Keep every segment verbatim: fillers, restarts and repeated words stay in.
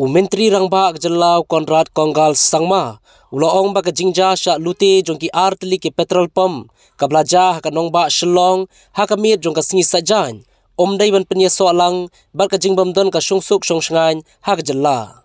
U Myntri Rangbah ka jylla u Conrad Kongkal Sangma u la ong ba ka jingjia shah lute jong ki ar tylli ki petrol pump kaba la jia ha ka nongbah Shillong ha ka miet jong ka sngi Saitjaiñ um dei ban pynïasoh lang bad ka jingbym don ka shongsuk shongshngaiñ ha ka jylla.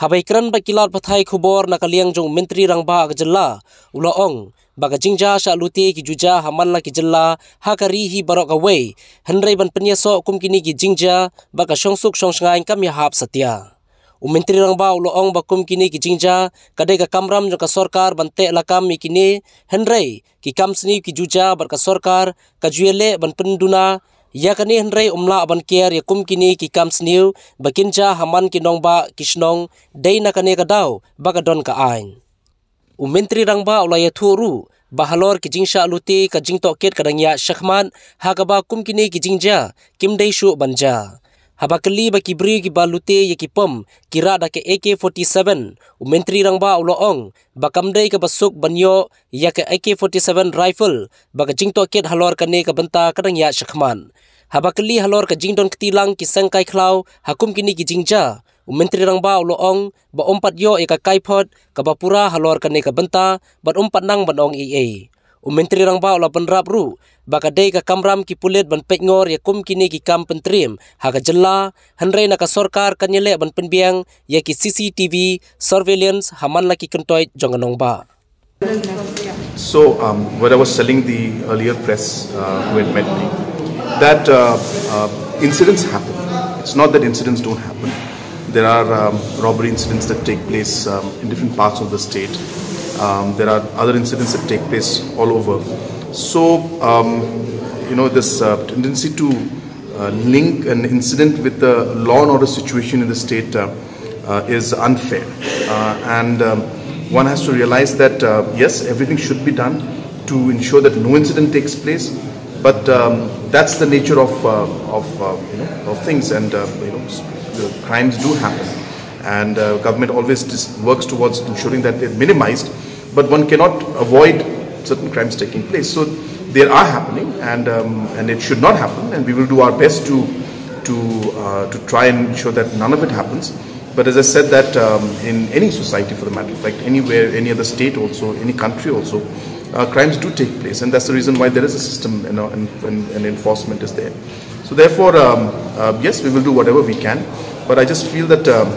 Haba ïakren bad ki lad pathai khubor na ka liang jong u Myntri Rangbah ka jylla u la ong ba ka jingjia shah lute ki ju jia ha man la ki jylla ha ka ri hi baroh kawei, hynrei ban pynïasoh kum kine ki jingjia bad ka shongsuk shongshngaiñ kam ïahap satia. U Myntri Rangbah u la ong ba kum kine ki jingjia ka dei ka kamram jong ka sorkar ban teh lakam ïa kine, hynrei ki kam sniew ki ju jia bad ka sorkar ka ju ïaleh ban pynduna ïa kane, hynrei um lah ban kiar ïa kum kine ki kam sniew ba kin jia ha man ki nongbah ki shnong, dei na kane ka daw ba ka don ka aiñ. U Myntri Rangbah u la ïathuh ruh ba halor ki jingshah lute ka jingtohkit ka dang ïaid shakhmat ha kaba kum kine ki jingjia kim dei shuh ban jia. Haba kylli ba ki briew kiba lute ïa ki pump ki rah da ka A K forty-seven, u Myntri Rangbah u la ong ba kam dei kaba suk ban ïoh ïa ka A K forty-seven rifle ba ka jingtohkit halor kane ka bynta ka dang ïaid shakhmat. Haba kylli halor ka jingdon kti lang ki seng kai khlaw ha kum kine ki jingjia, u Myntri Rangbah u la ong ba um pat ïoh ïa ka kaiphod kaba pura halor kane ka bynta bad um pat nang ban ong ei ei. U Myntri Rangbah u la bynrap ruh ba ka dei ka kamram ki pulit ban peitngor ïa kum kine ki kam pyntriem ha ka jylla, hynrei na ka sorkar kan ïaleh ban pynbiang ïa ki C C T V surveillance ha man la ki kyntoit jong ka nongbah. So, um, what I was telling the earlier press, uh, who had met me, that, uh, uh, incidents happen. It's not that incidents don't happen. There are, um, robbery incidents that take place, um, in different parts of the state. Um, there are other incidents that take place all over. So, um, you know, this, uh, tendency to, uh, link an incident with the law and order situation in the state, uh, uh, is unfair. Uh, and, um, one has to realize that, uh, yes, everything should be done to ensure that no incident takes place. But, um, that's the nature of, uh, of, uh, you know, of things, and, uh, you know, s- the crimes do happen, and, uh, government always dis- works towards ensuring that they're minimized. But one cannot avoid certain crimes taking place. So they are happening, and, um, and it should not happen. And we will do our best to to uh, to try and ensure that none of it happens. But as I said, that, um, in any society, for the matter of fact, anywhere, any other state also, any country also, uh, crimes do take place, and that's the reason why there is a system, you know, and, and, and enforcement is there. So therefore, um, uh, yes, we will do whatever we can. But I just feel that, um,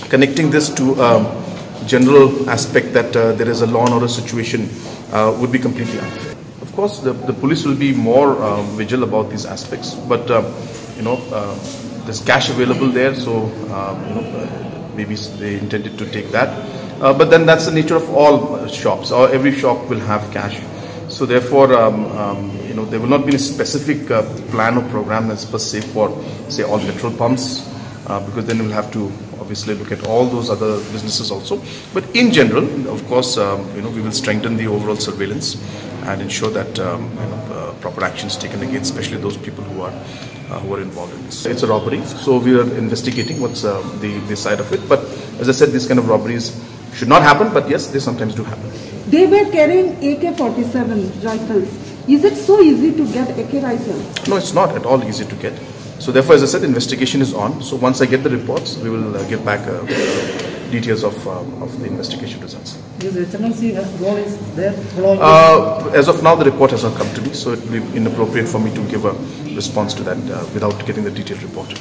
connecting this to, um, general aspect that, uh, there is a law and order situation, uh, would be completely unfair. Of course, the, the police will be more, um, vigil about these aspects, but, um, you know, uh, there's cash available there, so, um, you know, uh, maybe s- they intended to take that. Uh, but then that's the nature of all, uh, shops, or every shop will have cash. So therefore, um, um, you know, there will not be a specific, uh, plan or program that's per se for, say, all petrol pumps, uh, because then we'll have to obviously look at all those other businesses also. But in general, of course, um, you know, we will strengthen the overall surveillance and ensure that, um, you know, uh, proper action is taken against, especially those people who are, uh, who are involved in this. It's a robbery, so we are investigating what's, uh, the, the side of it. But as I said, these kind of robberies should not happen. But yes, they sometimes do happen. They were carrying A K forty-seven rifles. Is it so easy to get A K rifles? No, it's not at all easy to get. So therefore, as I said, investigation is on. So once I get the reports, we will, uh, give back, uh, details of, uh, of the investigation results. Is H M L C role is there following this? Uh, as of now, the report has not come to me, so it will be inappropriate for me to give a response to that, uh, without getting the detailed report.